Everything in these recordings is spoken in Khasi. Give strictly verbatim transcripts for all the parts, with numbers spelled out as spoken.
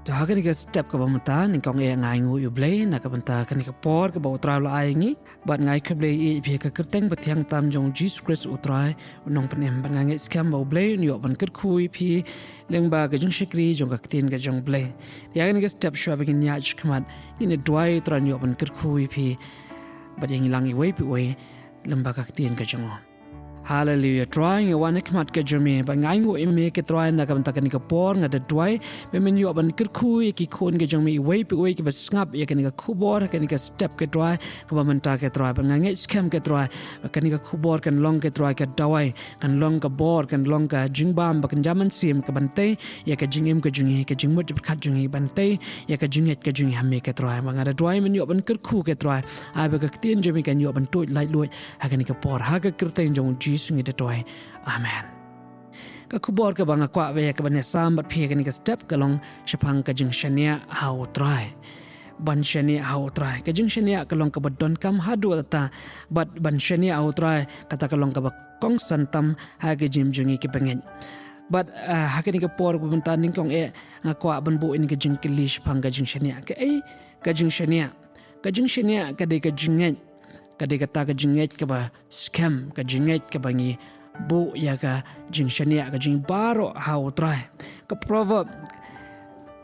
To ha kane ka step kaba mynta, nyngkong eh nga ainguh ïa U Blei na ka bynta kane ka por kaba U Trai u la ai ïa ngi. Bad nga ai khublei ïa phi ha ka kyrteng bathiang tam jong U Jisu Khrist U Trai, U Nongpynim. Bad nga ngeit skhem ba U Blei un ïoh ban kyrkhu ïa phi lyngba ka jingshakri jong ka ktien ka jong U Blei. Te ha kane ka step shuwa ba ngin ïaid shakhmat, ngin ïa duwai, U Trai un ïoh ban kyrkhu ïa phi bad ïa ngi lang iwei pa iwei lyngba ka ktien ka jong u. Haleluia. Trai, nga wan ha khmat ka jong me, bad nga ainguh ïa me ko Trai na ka bynta kane ka por. Nga da duwai ba men ïoh ban kyrkhu ïa ki khun ka jong me iwei pa iwei kiba sngap ïa kane ka khubor ha kane ka step ko Trai, kaba mynta ko Trai. Bad nga ngeit skhem ko Trai ba kane ka khubor kan long ko Trai ka dawai, kan long ka bor, kan long ka jingbam ba kynja mynsiem, kaban tei ïa ka jingim ka jong ngi, ka jingmut jingpyrkhat jong ngi, ban tei ïa ka jingngeit ka jong ngi ha me ko Trai. Bad nga da duwai men ïoh ban kyrkhu ko Trai, ai ba ka ktien jong me kan ïoh ban tuid laitluid ha kane ka por. Ha ka kyrteng jong U Jisu ngi da duwai. Amen. Ka khubor kaba nga kwah ba ïa kaban ïasam bad phi ha kane ka step ka long shaphang ka jingshaniah ha U Trai. Ban shaniah ha U Trai. Ka jingshaniah ka long kaba donkam haduh katta, bad ban shaniah ha U Trai kata ka long kaba kongsan tam ha ki jingim jong ngi kiba ngeit. Bad, ah, ha kane ka por kaba mynta, nyngkong eh nga kwah ban buh ïa kane ka jingkylli shaphang ka jingshaniah. Kaei ka jingshaniah? Ka jingshaniah ka dei ka jingngeit. Ka dei kata ka jingngeit kaba skhem, ka jingngeit kaba ngi buh ïa ka jingshaniah ka jong ngi baroh ha U Trai. Ka Proverb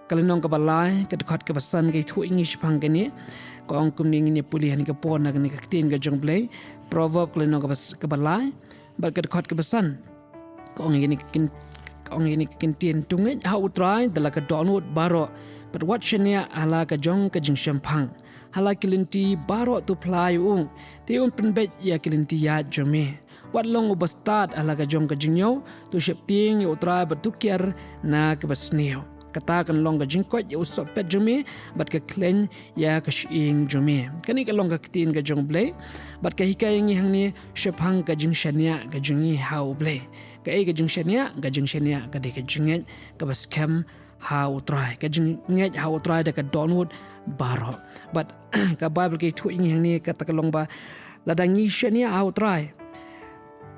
ka lynnong kaba lai, ka dkhot kaba san ka ïathuh ïa ngi shaphang kane. Ka ong kumne, ngin ïa pule ha kane ka por na kane ka ktien ka jong U Blei. Proverb ka lynnong kaba s-, kaba lai bad ka dkhot kaba san. Ka ong ïa kane ka ktien, ka ong ïa kane ka ktien: To ngeit ha U Trai da la ka dohnud baroh, bad wat shaniah ha la ka jong ka jingshemphang. Ha la ki lynti baroh to phla ïa u, te un pynbeit ïa ki lynti ïaid jong me. Wat long uba stad ha la ka jong ka jingñiew, to sheptieng ïa U Trai bad to kiar na kaba sniew. Kata kan long ka jingkoit ïa u sohpet jong me, bad ka khleiñ ïa ka shyieng jong me. Kane ka long ka ktien ka jong U Blei, bad ka hikai ïa ngi hangne shaphang ka jingshaniah ka jong ngi ha U Blei. Kaei ka jingshaniah? Ka jingshaniah ka dei ka jingngeit kaba skhem ha U Trai. Ka jingngeit ha U Trai da ka dohnud baroh. Bad ka Baibl ka ïathuh ïa ngi hangne kata ka long ba lada ngi shaniah ha U Trai,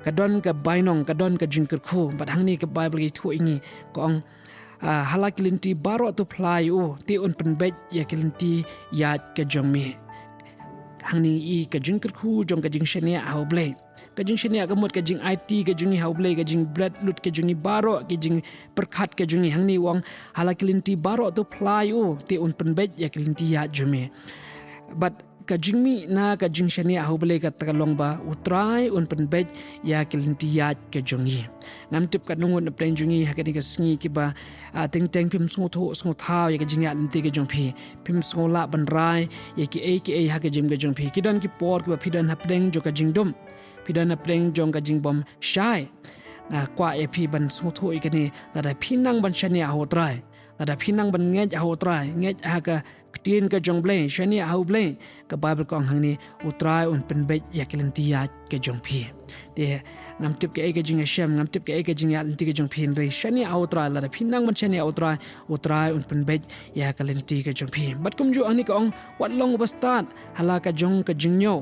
ka don ka bainong, ka don ka jingkyrkhu. Bad hangne ka Baibl ka ïathuh ïa ngi, ka ong, ah, ha la ki lynti baroh to phla ïa u, te un pynbeit ïa ki lynti ïaid ka jong me. Hangne i ka jingkyrkhu jong ka jingshaniah ha U Blei. Ka jingshaniah ka mut ka jingaiti ka jong ngi ha U Blei, ka jingbret lut ka jong ngi baroh, ka jingpyrkhat ka jong ngi. Hangne u ong, ha la ki lynti baroh to phla ïa u, te un pynbeit ïa ki lynti ïaid jong me. Bad ka jingmih na ka jingshaniah ha U Blei kata ka long ba U Trai un pynbeit ïa ki lynti ïaid ka jong ngi. Ngam tip katno ngut na pdeng jong ngi ha kane ka sngi kiba, ah, teng teng phim sngewthuh sngewthaw ïa ka jingïaid lynti ka jong phi. Phim sngew lah ban rai ïa kiei kiei ha ka jingim ka jong phi. Ki don ki por kiba phi don ha pdeng jong ka jingdum, phi don ha pdeng jong ka jingbym shai. Nga kwah ïa phi ban sngewthuh ïa kane, lada phi nang ban shaniah ha U Trai, lada phi nang ban ngeit ha U Trai, ngeit ha ka ktien ka jong U Blei, shaniah ha U Blei, ka Baibl ka ong hangne, U Trai un pynbeit ïa ki lynti ïaid ka jong phi. Te ngam tip kaei ka jingïashem, ngam tip kaei ka jingïaid lynti ka jong phi, hynrei shaniah ha U Trai. Lada phi nang ban shaniah ha U Trai, U Trai un pynbeit ïa ka lynti ka jong phi. Bad kumjuh hangne ka ong, wat long uba stad ha la ka jong ka jingñiew.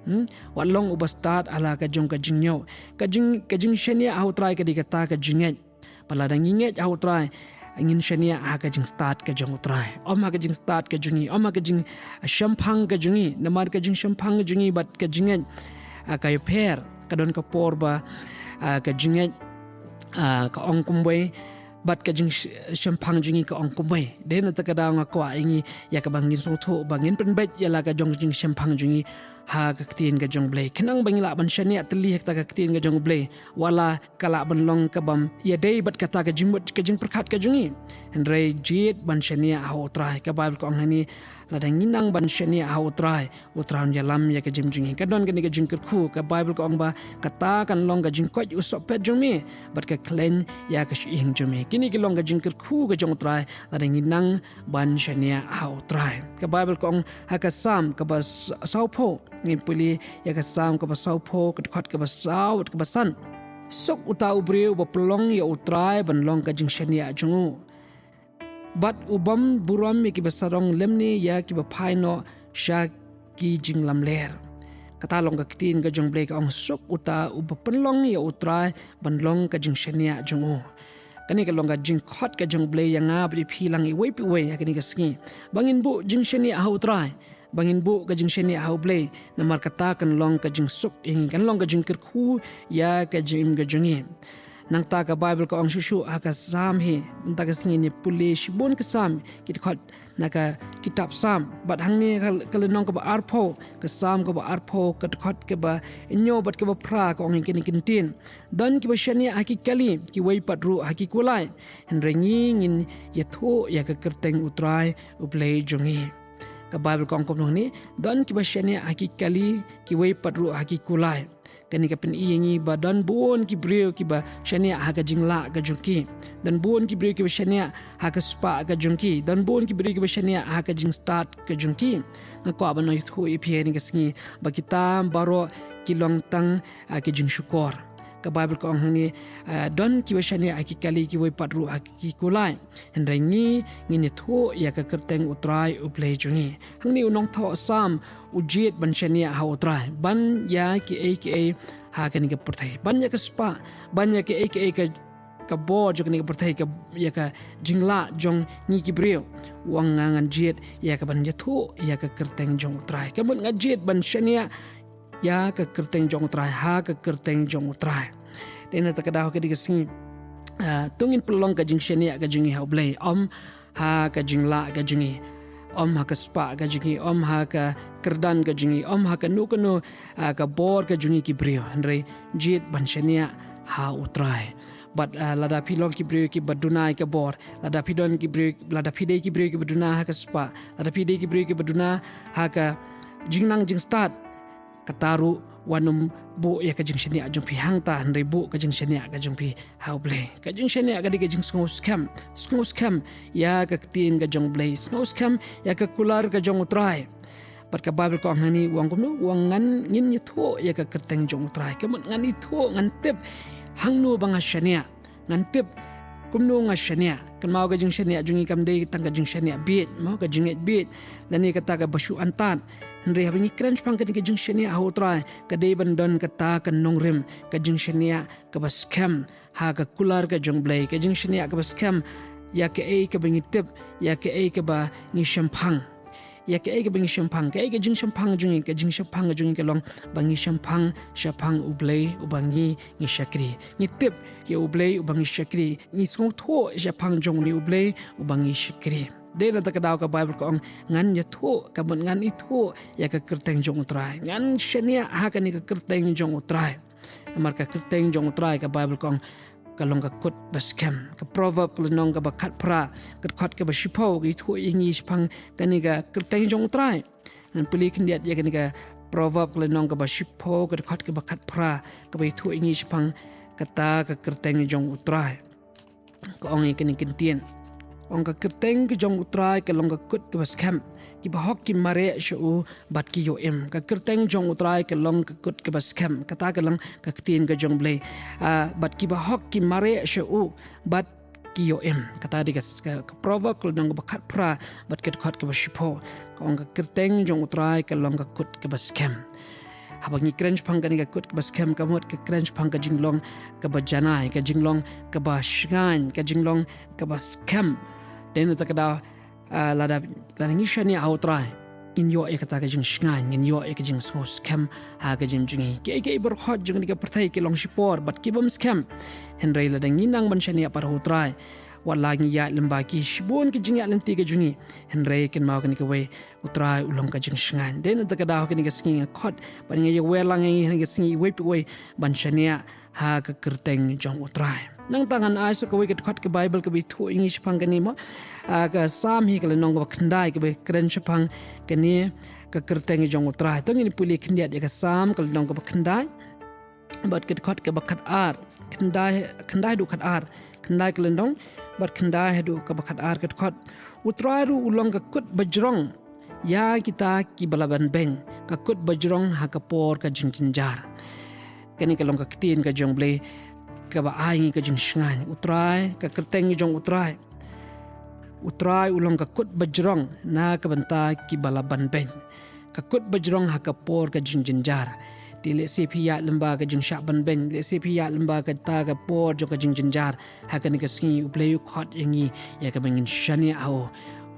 Hmm? Wat long uba stad ha la ka jong ka jingñiew. Ka jing, ka jingshaniah ha U Trai ka dei kata ka jingngeit. Bad lada ngi ngeit ha U Trai, ngin shaniah ha ka jingstad ka jong U Trai, ym ha ka jingstad ka jong ngi, ym ha ka jingshemphang ka jong ngi. Namar ka jingshemphang ka jong ngi bad ka jingngeit, ah, ka ïapher. Ka don ka por ba, ah, ka jingngeit, ah, ka ong kumwei, bad ka jingsh-, shemphang jong ngi ka ong kumwei. Dei na kata ka daw nga kwah ïa ngi, ïa kaba ngin sngewthuh ba ngin pynbeit ïa la ka jong ka jingshemphang jong ngi ha ka ktien ka jong U Blei, khnang ba ngin lah ban shaniah tylli ha kata ka ktien ka jong U Blei. Wat la ka lah ban long kabym ïadei bad kata ka jingmut ka jingpyrkhat ka jong ngi, hynrei jied ban shaniah ha U Trai. Ka Baibl ka ong hangne, lada ngi nang ban shaniah ha U Trai, U Trai un ïalam ïa ka jingim jong ngi. Ka don kane ka jingkyrkhu, ka Baibl ka ong ba kata kan long ka jingkoit ïa u sohpet jong me, bad ka khleiñ ïa ka shyieng jong me. Kine ki long ka jingkyrkhu ka jong U Trai lada ngi nang ban shaniah ha U Trai. Ka Baibl ka ong ha ka Salm kaba s-, sawphew, ngin pule ïa ka Salm kaba sawphew, ka dkhot kaba saw, kaba san. Suk uta u briew uba pynlong ïa U Trai ban long ka jingshaniah jong u, bad ubym burom ïa kiba sarong lymne ïa kiba phai noh sha ki jinglamler. Kata long ka ktien ka jong U Blei, ka ong, suk uta uba pynlong ïa U Trai ban long ka jingshaniah jong u. Kane ka long ka jingkhot ka jong U Blei ïa nga bad ïa phi lang iwei pa iwei ha kane ka sngi, ba ngin buh jingshaniah ha U Trai, ba ngin buh ka jingshaniah ha U Blei, namar kata kan long ka jingsuk ïa ngi, kan long ka jingkyrkhu ïa ka jingim ka jong ngi. Nangta ka Baibl ka ong shuh shuh ha ka Salm hi, mynta ka sngi ngin ïa pule shibun ki Salm ki dkhot na ka kitab Salm. Bad hangne ka, ka lynnong kaba arphew, ka Salm kaba arphew, ka dkhot kaba hynñiew bad kaba phra, ka ong ïa kine ki ktien: Don kiba shaniah ha ki kali, kiwei pat ruh ha ki kulai, hynrei ngi ngin ïathuh ïa ka kyrteng U Trai U Blei jong ngi. Ka Baibl ka ong kumno hangne: Don kiba shaniah ha ki kali, kiwei pat ruh ha ki kulai. Kane ka pyni ïa ngi ba don bun ki briew kiba shaniah ha ka jinglah ka jong ki. Don bun ki briew kiba shaniah ha ka spah ka jong ki. Don bun ki briew kiba shaniah ha ka jingstad ka jong ki. Nga kwah ban ïathuh ïa phi ha kane ka sngi ba kita baroh ki long tang, ah, ki jingshukor. Ka Baibl ka ong hangne, ah, don kiba shaniah ha ki kali, kiwei pat ruh ha ki kulai, hynrei ngi ngin ïathuh ïa ka kyrteng U Trai U Blei jong ngi. Hangne u nongthoh Salm u jied ban shaniah ha U Trai, ban ïa kiei kiei ha kane ka pyrthei, ban ïa ka spah, ban ïa kiei kiei ka, ka bor jong kane ka pyrthei, ka, ïa ka jinglah jong ngi ki briew. U ong, nga ngan jied ïa ka ban ïathuh ïa ka kyrteng jong U Trai. Ka mut nga jied ban shaniah ïa ka kyrteng jong U Trai, ha ka kyrteng jong U Trai. Te na kata ka daw ha kane ka sngi, ah, to ngin pynlong ka jingshaniah ka jong ngi ha U Blei, ym ha ka jinglah ka jong ngi, ym ha ka spah ka jong ngi, ym ha ka kyrdan ka jong ngi, ym ha kano kano, ah, ka bor ka jong ngi ki briew, hynrei jied ban shaniah ha U Trai. Bad, ah, lada phi long ki briew kiba duna ïa ka bor, lada phi don ki briew, lada phi dei ki briew kiba duna ha ka spah, lada phi dei ki briew kiba duna ha ka jingnang jingstad, kata ruh wat nym buh ïa ka jingshaniah jong phi hangta, hynrei buh ka jingshaniah ka jong phi ha U Blei. Ka jingshaniah ka dei ka jingsngewskhem, sngewskhem ïa ka ktien ka jong U Blei, sngewskhem ïa ka kular ka jong U Trai. Bad ka Baibl ka ong hangne, u ong kumno, u ong ngan, ngin ïathuh ïa ka kyrteng jong U Trai. Ka mut ngan ithuh, ngan tip hangno ba nga shaniah. Ngan tip kumno nga shaniah. Kynmaw, ka jingshaniah jong ngi kam dei tang ka jingshaniah bieit, mo, ka jingngeit bieit, lane kata kaba shu antad. Hynrei haba ngi kren shaphang kane ka jingshaniah ha U Trai, ka dei ban don kata ka nongrim, ka jingshaniah kaba skhem ha ka kular ka jong U Blei, ka jingshaniah kaba skhem ïa kaei kaba ngi tip, ïa kaei kaba ngi shemphang. Ïa kaei kaba ngi shemphang, kaei ka jingshemphang jong ngi, ka jingshemphang jong ngi ka long ba ngi shemphang shaphang U Blei uba ngi, ngi shakri. Ngi tip ïa U Blei uba ngi shakri. Ngi sngewthuh shaphang jong une U Blei uba ngi shakri. Dei na kata ka daw ka Baibl ka ong, ngan ïathuh, ka mut ngan ithuh ïa ka kyrteng jong U Trai. Ngan shaniah ha kane ka kyrteng jong U Trai. Namar ka kyrteng jong U Trai, ka Baibl ka ong, ka long ka kut ba skhem. Ka Proverb ka lynnong kaba khatphra, ka dkhot kaba shiphew, ka ithuh ïa ngi shaphang kane ka kyrteng jong U Trai. Ngan pule khyndiat ïa kane ka Proverb ka lynnong kaba shiphew, ka dkhot kaba khatphra, kaba ithuh ïa ngi shaphang kata ka kyrteng jong U Trai. Ka ong ïa kine ki ktien. Ong, ka kyrteng ka jong U Trai ka long ka kut kaba skhem. Ki bahok ki mareh sha u bad ki ïoh im. Ka kyrteng jong U Trai ka long ka kut kaba skhem. Kata ka long ka ktien ka jong U Blei. Ah, bad ki bahok ki mareh sha u bad ki ïoh im. Kata dei ka, ka, ka Proverb ka lynnong kaba khatphra bad ka dkhot kaba shiphew. Ka ong, ka kyrteng jong U Trai ka long ka kut kaba skhem. Haba ngi kren shaphang kane ka kut kaba skhem, ka mut ka kren shaphang ka jinglong kaba janai, ka jinglong kaba shngaiñ, ka jinglong kaba skhem. Dei na kata ka daw, ah, lada, lada ngi shaniah ha U Trai, ngin ïoh ïa kata ka jingshngaiñ, ngin ïoh ïa ka jingsngewskhem ha ka jingim jong ngi. Kiei kiei baroh jong kane ka pyrthei ki long shipor bad ki bym skhem. Hynrei lada ngi nang ban shaniah pat ha U Trai, wat la ngi ïaid lyngba ki shibun ki jingïaid lynti ka jong ngi, hynrei kynmaw, kane kawei, U Trai u long ka jingshngaiñ. Dei na kata ka daw ha kane ka sngi nga khot ban ïa wer lang ïa ngi ha kane ka sngi iwei pa iwei ban shaniah ha ka kyrteng jong U Trai. Nangta ngan ai sa kawei ka dkhot ka Baibl kaba ithuh ïa ngi shaphang kane, mo. Ah, ka Salm hi, ka lynnong kaba khyndai, kaba kren shaphang kane ka kyrteng jong U Trai. To ngin pule khyndiat ïa ka Salm ka lynnong kaba khyndai bad ka dkhot kaba khatar. Khyndai, khyndai haduh khatar. Khyndai ka lynnong bad khyndai haduh kaba khatar, ka dkhot: U Trai ruh u long ka kut bajrong ïa kita kiba la banbeiñ, ka kut bajrong ha ka por ka jingjynjar. Kane ka long ka ktien ka jong U Blei kaba ai ngi ka jingshngaiñ. U Trai, ka kyrteng jong U Trai. U Trai u long ka kut bajrong na ka bynta kiba la banbeiñ, ka kut bajrong ha ka por ka jingjynjar. Te lehse phi ïaid lyngba ka jingshah ban beiñ, lehse phi ïaid lyngba kata ka por jong ka jingjynjar. Ha kane ka sngi U Blei u khot ïa ngi ïa kaba ngin shaniah ha u,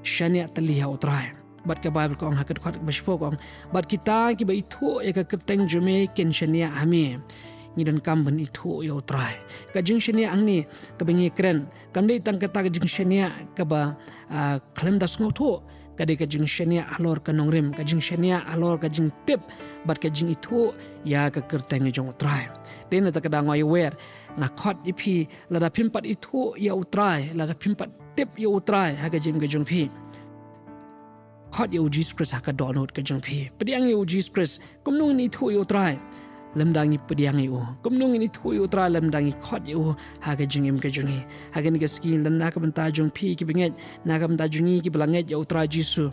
shaniah tylli ha U Trai. Bad ka Baibl ka ong ha ka dkhot kaba shiphew ka ong, bad kita kiba ithuh ïa ka kyrteng jong me kin shaniah ha me. Ngi donkam ban ithuh ïa U Trai. Ka jingshaniah hangne kaba ngi kren, kam dei tang kata ka jingshaniah kaba, ah, khlem da sngewthuh. Ka dei ka jingshaniah halor ka nongrim, ka jingshaniah halor ka jingtip bad ka jingithuh ïa ka kyrteng jong U Trai. Dei na kata ka daw nga ïawer, nga khot ïa phi, lada phim pat ithuh ïa U Trai, lada phim pat tip ïa U Trai ha ka jingim ka jong phi, khot ïa U Jisu Khrist ha ka dohnud ka jong phi. Pdiang ïa U Jisu Khrist. Kumno ngin ithuh ïa U Trai lymda ngi pdiang ïa u? Kumno ngin ithuh ïa U Trai lymda ngi khot ïa u ha ka jingim ka jong ngi? Ha kane ka sngi, na ka bynta jong phi kiba ngeit, na ka bynta jong ngi kiba la ngeit ïa U Trai Jisu,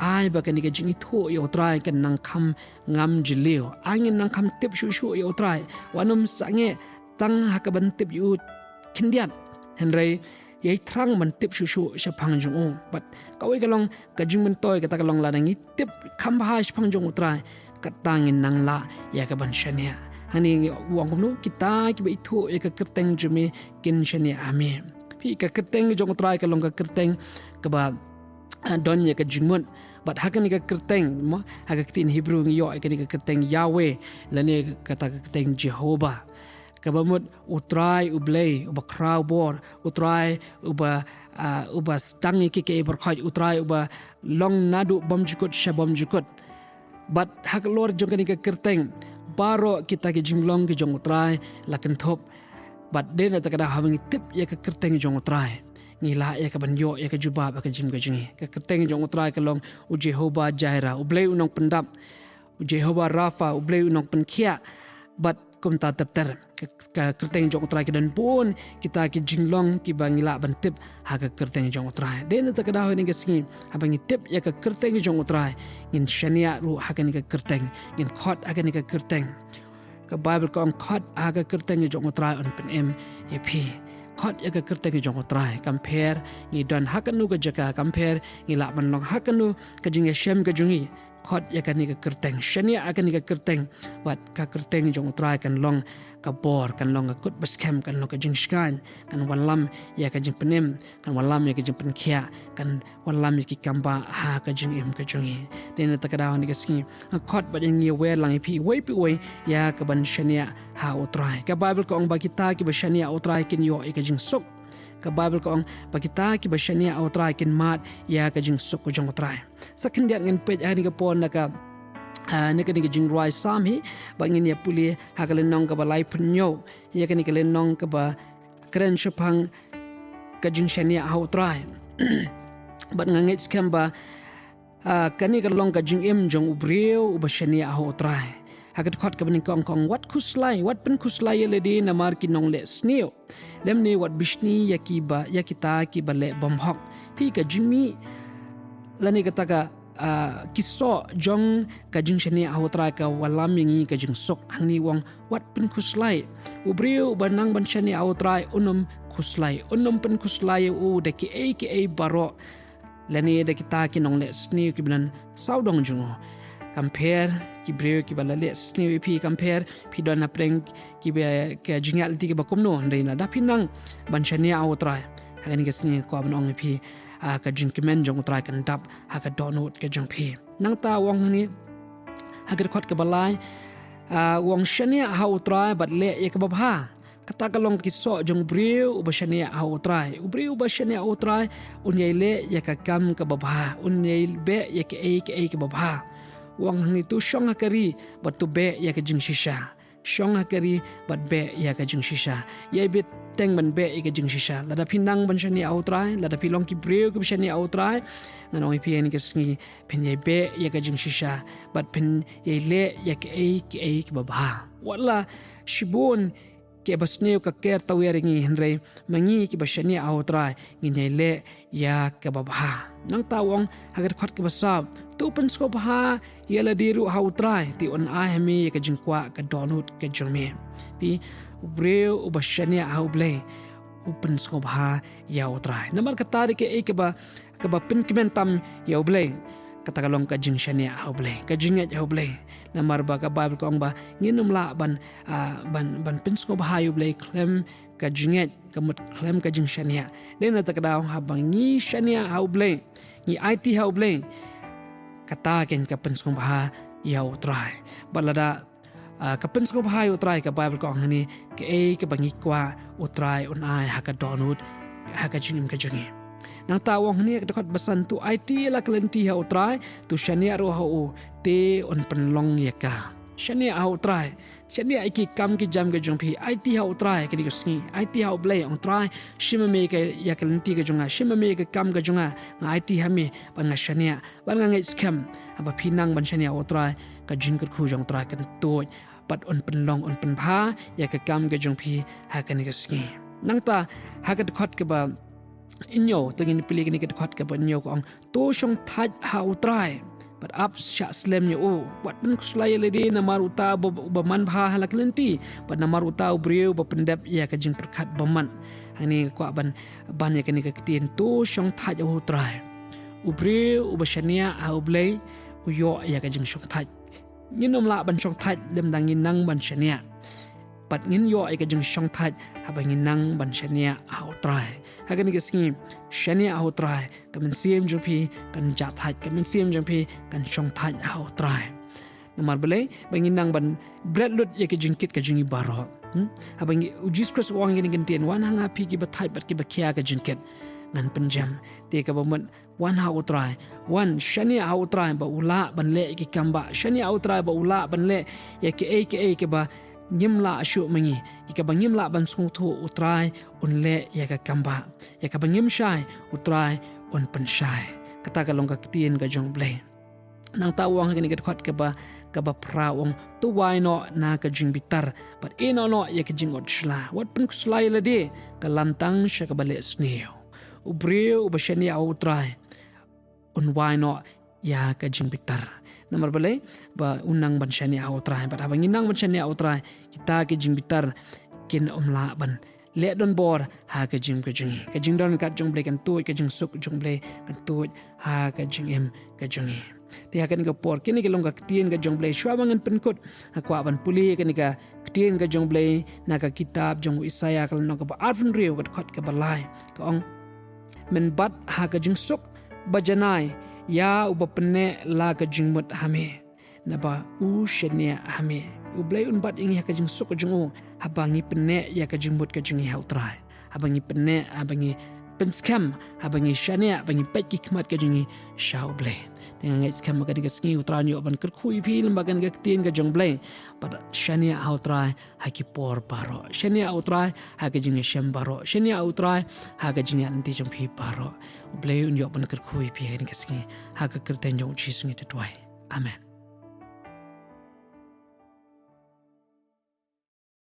ai ba kane ka jingithuh ïa U Trai kan nang kham ngam jylliew. Ai ngin nang kham tip shuh shuh ïa U Trai. Wat nym sangeh tang ha kaban tip ïa u khyndiat, hynrei ïai thrang ban tip shuh shuh shaphang jong u. Bad kawei ka long ka jingmyntoi, kata ka long lada ngi tip kham bha shaphang jong U Trai, kata ngin nang lah ïa kaban shaniah. Hangne u ong kumno, kita kiba ithuh ïa ka kyrteng jong me kin shaniah ha me. Phi, ka kyrteng jong U Trai ka long ka kyrteng kaba, ah, don ïa ka jingmut. Bad ha kane ka kyrteng, mo, ha ka ktien Hebru ngi ïoh ïa kane ka kyrteng Yahweh, lane kata ka kyrteng Jehovah. Kaba mut U Trai U Blei uba khraw bor, U Trai uba, ah, uba sdang ïa kiei kiei baroh, U Trai uba long naduh bymjukut sha bymjukut. Bad halor jong kane ka kyrteng, baroh kita ki jinglong ki jong U Trai la kynthup. Bad dei na kata ka daw haba ngi tip ïa ka kyrteng jong U Trai, ngi lah ïa kaban ïoh ïa ka jubab ha ka jingim ka jong ngi. Ka kyrteng jong U Trai ka long U Jehovah Jireh, U Blei u nongpyndap, U Jehovah Rapha, U Blei u nongpynkhiah. Bad kumta ter ter. Ka, ka kyrteng jong U Trai ki don bun kita ki jinglong kiba ngi lah ban tip ha ka kyrteng jong U Trai. Dei na kata ka daw ha kane ka sngi, haba ngi tip ïa ka kyrteng jong U Trai, ngin shaniah ruh ha kane ka kyrteng, ngin khot ha kane ka kyrteng. Ka Baibl ka ong, khot ha ka kyrteng jong U Trai un pynim ïa phi. Khot ïa ka kyrteng jong U Trai. Kam pher ngi don ha kano ka jaka, kam pher ngi lah ban long ha kano ka jingïashem ka jong ngi, khot ïa kane ka kyrteng, shaniah ïa kane ka kyrteng. Bad ka kyrteng jong U Trai kan long ka bor, kan long ka kut ba skhem, kan long ka jingshngaiñ, kan wallam ïa ka jingpynim, kan wallam ïa ka jingpynkhiah, kan wallam ïa ki kambah ha ka jingim ka jong ngi. Dei na kata ka daw ha kane ka sngi, nga khot bad ngi ïawer lang ïa phi, uwei pa uwei, ïa kaban shaniah ha U Trai. Ka Baibl ka ong ba kita kiba shaniah ha U Trai kin ïoh ïa ka jingsuk. Ka Baibl ka ong ba kita kiba shaniah ha U Trai kin mad ïa ka jingsuk ka jong U Trai. Sa khyndiat ngin peit ha kane ka por na ka, ah, na kane ka jingrwai Salm hi, bad ngin ïa pule ha ka lynnong kaba laiphew hynñiew, ïa kane ka lynnong kaba kren shaphang ka jingshaniah ha U Trai. Bad nga ngeit skhem ba, ah, kane ka long ka jingim jong u briew uba shaniah ha U Trai. Ha ka dkhot kaba nyngkong ka ong, wat khuslai, wat pynkhuslai ïa lade namar ki nongleh sniew, lymne wat bishni ïa kiba, ïa kita kiba leh bymhok. Phi, ka jingmih lane kata ka, ah, ki soh jong ka jingshaniah ha U Trai ka wallam ïa ngi ka jingsuk. Hangne u ong, wat pynkhuslai. U briew uba nang ban shaniah ha U Trai un ym khuslai, un ym pynkhuslai ïa u da kiei kiei baroh, lane da kita ki nongleh sniew kiba don sawdong jong u. Kam pher ki briew kiba la leh sniew ïa phi, kam pher phi don hapdeng kiba, ka jingïaid lynti kaba kumno, hynrei lada phi nang ban shaniah ha U Trai, ha kane ka sngi nga kwah ban ong ïa phi, ah, ka jingkmen jong U Trai kan dap ha ka dohnud ka jong phi. Nangta u ong hangne ha ka dkhot kaba lai, ah, u ong, shaniah ha U Trai bad leh ïa kaba bha. Kata ka long ki soh jong u briew uba shaniah ha U Trai. U briew uba shaniah ha U Trai un ïai leh ïa ka kam kaba bha, un ïai beh ïa kiei kiei kaba bha. U ong hangne, to shong ha ka ri bad to beh ïa ka jingshisha. Shong ha ka ri bad beh ïa ka jingshisha. Ïai bteng ban beh ïa ka jingshisha. Lada phi nang ban shaniah ha U Trai, lada phi long ki briew kiba shaniah ha U Trai, ngan ong ïa phi ha kane ka sngi, phin ïai beh ïa ka jingshisha bad phin ïai leh ïa kiei kiei kaba bha. Wat la shibun kiba sniew ka ker tawiar ïa ngi, hynrei ma ngi kiba shaniah ha U Trai ngin ïai leh ïa kaba bha. Nangta u ong ha ka dkhot kaba saw, to pynsngewbha ïa lade ruh ha U Trai, te un ai ha me ïa ka jingkwah ka dohnud ka jong me. Phi, u briew uba shaniah ha U Blei u pynsngewbha ïa U Trai. Namar kata dei kaei kaba, kaba pynkmen tam ïa U Blei. Kata ka long ka jingshaniah ha U Blei, ka jingngeit ha U Blei. Namar ba ka Baibl ka ong ba ngin ym lah ban, ah, ban, ban pynsngewbha ïa U Blei khlem ka jingngeit, ka mut khlem ka jingshaniah. Dei na kata ka daw haba ngi shaniah ha U Blei, ngi aiti ha U Blei, kata keiñ ka pynsngewbha ïa U Trai. Bad lada, ah, ka pynsngewbha ïa U Trai, ka Baibl ka ong hangne, kaei kaba ngi kwah U Trai un ai ha ka dohnud, ha ka jingim ka jong ngi. Nangta u ong hangne ha ka dkhot ba san, to aiti ïa la ka lynti ha U Trai, to shaniah ruh ha u, te un pynlong ïa ka. Shaniah ha U Trai. Shaniah ïa ki kam ki jam ki jong phi, aiti ha U Trai kane ka sngi, aiti ha U Blei, ong Trai, shim ma me ïa ka, ïa ka lynti ka jong nga, shim ma me ïa ka kam ka jong nga, nga aiti ha me, bad nga shaniah, bad nga ngeit skhem, haba phi nang ban shaniah ha U Trai, ka jingkyrkhu jong U Trai kan tuid, bad un pynlong, un pynbha ïa ka kam ka jong phi ha kane ka sngi. Nangta, ha ka dkhot kaba hynñiew, to ngin pule kane ka dkhot kaba hynñiew ka ong, to shongthait ha U Trai, bad ap shah slem ïa u. Wat pynkhuslai ïa lade namar uta uba, uba manbha ha la ka lynti, bad namar uta u briew uba pyndep ïa ka jingpyrkhat bymman. Hangne nga kwah ban, ban ïa kane ka ktien, to shongthait ha U Trai. U briew uba shaniah ha U Blei, u ïoh ïa ka jingshongthait. Ngin ym lah ban shongthait lymda ngin nang ban shaniah. Bad ngin ïoh ïa ka jingshongthait haba ngin nang ban shaniah ha U Trai. Ha kane ka sngi, shaniah ha U Trai, ka mynsiem jong phi kan jah thait, ka mynsiem jong phi kan shongthait ha U Trai. Namar balei? Ba ngin nang ban bret lut ïa ka jingkit ka jong ngi baroh. Hmm? Haba ngi, U Jisu Khrist u ong ha kane ka ktien, wan ha nga phi kiba thait bad kiba khia ka jingkit, ngan pynjem. Te kaba mut, wan ha U Trai, wan shaniah ha U Trai ba u lah ban leh ïa ki kam ba, shaniah ha U Trai ba u lah ban leh ïa kiei kiei kiba ngim lah shuh ma ngi, ïa kaba ngim lah ban sngewthuh U Trai un leh ïa ka kam ba, ïa kaba ngim shai U Trai un pynshai. Kata ka long ka ktien ka jong U Blei. Nangta u ong ha kane ka dkhot kaba, kaba phra u ong, to wai noh na ka jingbitar, bad ïehnoh noh ïa ka jingngeit sla. Wat pynkhuslai ïa lade, ka lam tang sha kaba leh sniew. U briew uba shaniah ha U Trai, un wai noh ïa ka jingbitar. Namar balei? Ba un nang ban shaniah ha U Trai. Bad haba ngi nang ban shaniah ha U Trai, kita ki jingbitar kin ym lah ban leh donbor ha ka jingim ka jong ngi. Ka jingdon kat jong U Blei kan tuid, ka jingsuk jong U Blei kan tuid ha ka jingim ka jong ngi. Te ha kane ka por, kine ki long ka ktien ka jong U Blei, shuwa ba ngan pynkut, nga kwah ban pule kane ka ktien ka jong U Blei na ka kitab jong u Isaïah ka lynnong kaba arphew hynriew, ka dkhot kaba lai. Ka ong, men bat ha ka jingsuk ba janai ïa uba pynneh la ka jingmut ha me, naba u shaniah ha me. U Blei un bat ïa ngi ha ka jingsuk ka jong u, haba ngi pynneh ïa ka jingmut ka jong ngi ha U Trai. Haba ngi pynneh, haba ngi pynskhem, haba ngi shaniah, haba ngi peit ki khmat ka jong ngi sha U Blei. Te nga ngeit skhem ba ha kane ka sngi U Trai un ïoh ban kyrkhu ïa phi lem bad kane ka ktien ka jong U Blei. Bad shaniah ha U Trai ha ki por baroh. Shaniah ha U Trai ha ka jingïashem baroh. Shaniah ha U Trai ha ka jingïaid lynti jong phi baroh. U Blei un ïoh ban kyrkhu ïa phi ha kane ka sngi. Ha ka kyrteng jong U Jisu ngi duwai. Amen.